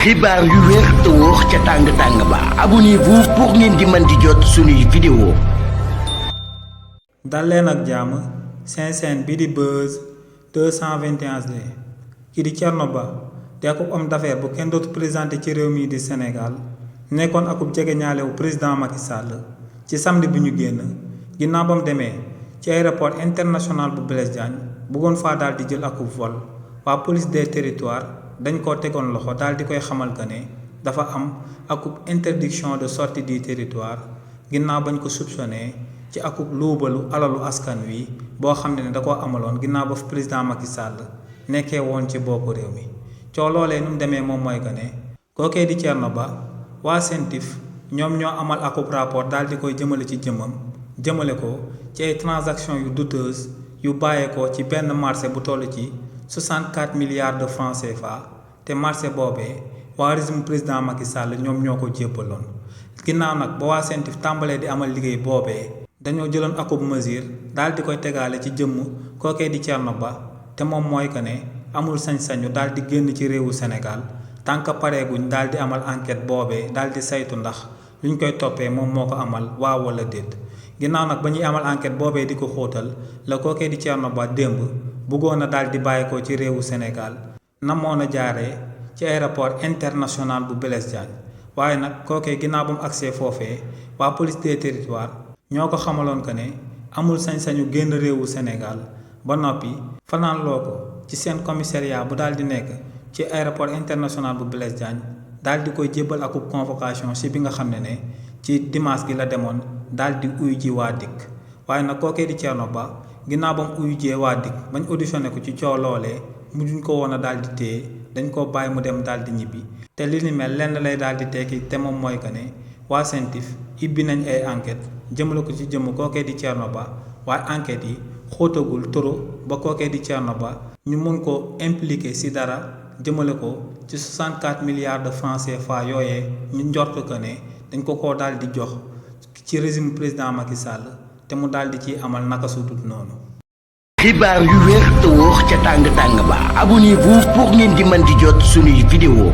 xibaar yu wér te wóor ca tàng ba abonnez-vous pour ngeen di mën di jot suñuy vidéo. dal leen ak jàmm seen chaîne bi di Buzz 221 ki di Thierno Ba di akub homme d'affaires bu kenn dootu présenté ci réew mi di Sénégal nekkoon akub jegeñaalewu président Macky Sall ci samedi bi ñu génn ginnaaw ba mu demee ci aéroport international bu Blaise Diagne bëggoon faa daal di jël akub vol waa police des territoires dañ koo tegoon loxo daal di koy xamal que ne dafa am akub interdiction de sortie du territoire ginnaaw bañ ko soupçonné ci akub luubalu alalu askan wi boo xam ne da koo amaloon ginnaaw ba président Macky Sall nekkee woon ci boppu réew mi coow loolee nu mu demee moom mooy que ne kookee di Thierno Ba waa CENTIF ñoom ñoo amal akub rapport daal di koy jëmale ci jëmale ko ci ay transactions yu douteuses yu bàyyeekoo ci benn marché bu toll ci 64 milliards de francs CFA te marché boobee waa régime président Macky Sall ñoom ñoo ko jébbaloon ginnaaw nag ba waa CENTIF tàmbalee di amal liggéey boobee dañoo jëloon akub mesure daal di koy tegaale ci jëmm kookee di Thierno Ba te moom mooy que ne amul sañ-sañu daal di génn ci réewu Sénégal tant que pareeguñ daal di amal enquête boobee daal di saytu ndax luñ koy toppee moom moo ko amal waaw wala déet ginnaaw nag ba ñuy amal enquête boobee di ko xóotal la kookee di Thierno Ba démb bëggoon a daal di bàyyeekoo ci réewu Sénégal namoon a jaaree ci aéroport international bu Blaise Diagne waaye nag kookee ginnaaw ba mu agsee foofee waa police des territoires ñoo ko xamaloon que ne amul sañ-sañu génn réewu Sénégal ba noppi fanaanloo ko ci seen commissariat bu daal di nekk ci aéroport international bu Blaise Diagne daal di koy jébbal akub convocation si bi nga xam ne ci dimanche gi la demoon daal di uyu ji waa DIC waaye nag kookee di Thierno Ba ginnaaw ba mu uyu jee waa DIC bañ auditionné ko ci coow loolee mujjuñ ko woon a daal di téye dañ koo bàyyi mu dem daal di ñibbi te li ni mel lenn lay daal di tekki te moom mooy que ne waa CENTIF ibbi nañ ay enquête jëmale ko ci jëmm kookee di Thierno Ba waaye enquête yi xóotagul toro ba kookee di Thierno Ba ñu mun ko impliqué si dara jëmale ko ci 64 milliards de francs CFA yooyee ñu njort que ne dañ ko koo daal di jox ci régime président Macky Sall te mu daal di ci amal naka su dul noonu. xibaar yu wér te wóor ca tàng ba abonnez-vous pour ngeen di mën di jot suñuy vidéo.